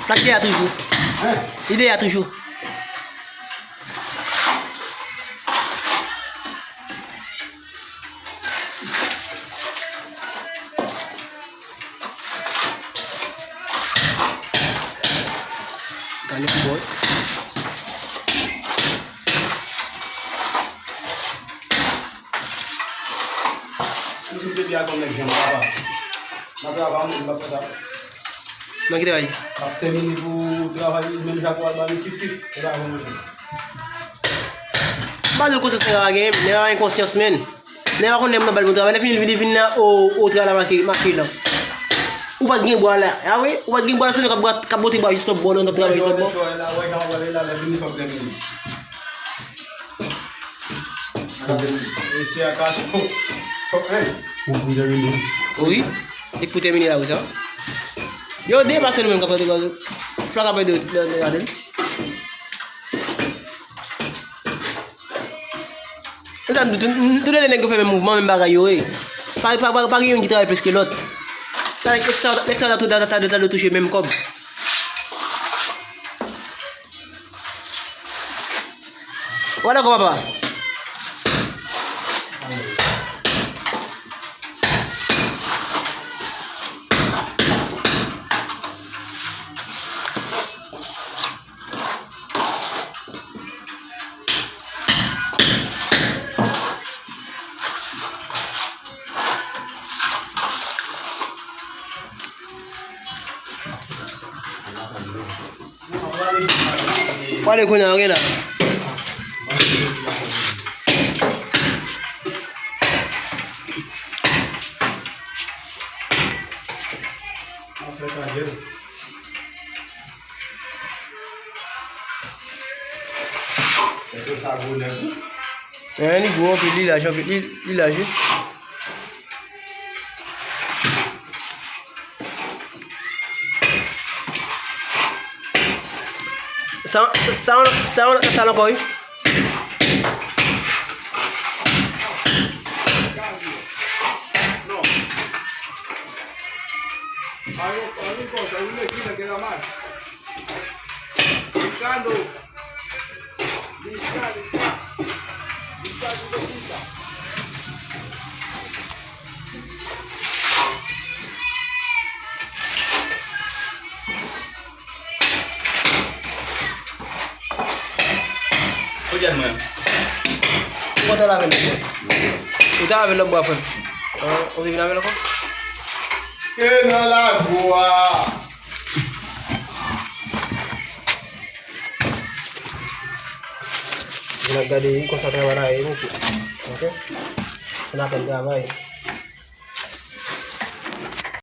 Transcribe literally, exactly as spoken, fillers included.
Sa k te a toujou. Li te a toujou. Gade pou bòy. Mwen di depi a konn nèg janm papa. Nan travay, mwen di m ap fè sa. Nan ki travay? M ap tèmine pou travay, menm jan pou al ba nou kif kif. E pa avan mwen di. Ba nou konsyans nèg la pa gen, nèg la pa gen konsyans, menn. Nèg la pa konn lè moun nan ba l bon travay, lè fini li vin, li vin nan o, o travay la make, make lan. Ou pa t gen bwa la, a wi? Ou pa t gen bwa la, se nou k ap bwa, k ap bote bwa jis lòt bò, nou t ap travay jis lòt bò. Wè jan w pale la, lè fini fòk tèmine. Mesye a kache. Ou pou tèmine. Wi. Li pou tèmine la, wi, sa. Yo depase nou menm k ap fè de, fla k ap fè de, de, de, de, de. Tout, tout, tout lè nèg yo fè menm mouvman, menm bagay yo ye. Pa, pa, pa, pa gen youn ki travay plis ke lòt. Sa, nèg sa, nèg sa, ta, ta, ta, ta dwe touche menm kòb. Ou pa dakò, papa? Pale kounye a, Rena. Eh, li gwo anpil, li laj anpil, li, li laj wi. Sa, sa, sa, sa, sa, sa ankò, wi. Ricardo. Kote mwen? Ou kontan lave lòt bò? Ou ta lave lòt bò, frè m. Ou te vin lave l ankò? E nan lago a. N ap gade konsa travay la ye, mesye. Ok? N aprann travay.